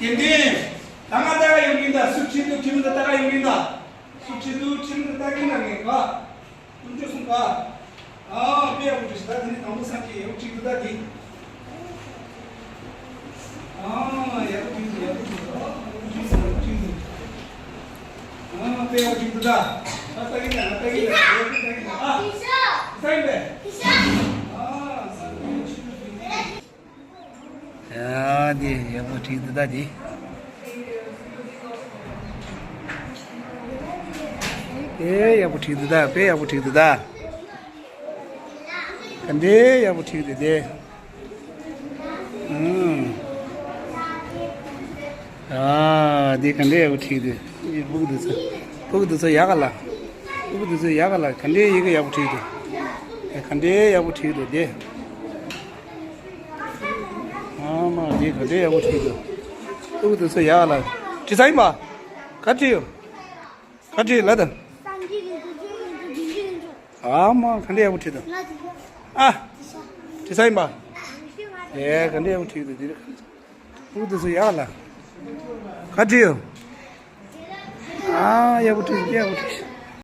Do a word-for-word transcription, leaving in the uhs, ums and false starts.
ཏན་ཏན། ད་ང་ལྟ་ག་ཡོང་གིན་ད། སུ་ཁྲིད་འདུག་ཁྱིམ་དུ་ལྟ་ག་ཡོང་གིན་ད། སུ་ཁྲིད་འདུག་ཁྱིམ་དུ་ལྟ་གིན་ད་ངས་ག་ཀུན་སྤྱོད་གསུམ་ག་ཨ་དཔེ་ཡག་པོ་བྲིས་ཤག་ད་དེ་ནི་དང་པོ་སང་གི་ཡག་པོ་བྲིས་འདུག་ད་དེ། ཨ་ཡག་པོ་བྲིས་འདུག་ཡག་པོ་བྲིས་འདུག་ཨ་ཡག་པོ་བྲིས་འདུག་ཨ་དཔེ་ཡག་པོ་བྲིས་འདུག་ད། ད་ལྟ་གིན་ད་ང་ལྟ་གིན་ད་ཡག་པོ་ལྟ་གིན་ད། ཨ་ད་ཡིན་པས། ཨ་ས་ཀུན་སྤྱོད་གསུམ་བྲིས་འདུག་ཨ་དེ་ཡག་པོ་བྲིས་འདུག་ད་དེ། དེ་ཡག་པོ་བྲིས་འདུག་ད། དཔེ་ཡག་པོ་བྲིས་འདུག་ད། ག་འདྲའི་ཡག་པོ་བྲིས་འདུག་དེ། ཨུམ། ཨ་དེ་ག་འདྲའི་ཡག་པོ་བྲིས་འདུག་སྤུ་གུ་དེ་ཚོ། སྤུ་གུ་དེ་ཚོ་ཡག་ག་ལ། སྤུ་གུ་དེ་ཚོ་ཡག་ག་ལ། ག་འདྲའི་ཡི་གེ་ཡག་པོ་བྲིས་འདུག་ག་འདྲའི་ཡག་པོ་བྲིས་འདུག་དེ། ཨ་མ་དེ་ག་འདྲའི་ཡག་པོ་བྲིས་འདུག་སྤུ་གུ་དེ་ཚོ་ཡག་ག་ལ། བྲིས་ཚར་ཡིན་པ། ག་བྲིས་ཡོད། ག་བྲིས་ལ་ད། ཨ་མ་ག་འདྲའི་ཡག་པོ་བྲིས་འདུག་ཨ། བྲིས་ཚར་ཡིན་པ། ཨེ་ག་འདྲའི་ཡག་པོ་བྲིས་འདུག་འདི་རེད། སྤུ་གུ་དེ་ཚོ་ཡག་ལ། ག་བྲིས་ཡོད། ཨ་ཡག་པོ་བྲིས་ཡག་པོ་བྲིས།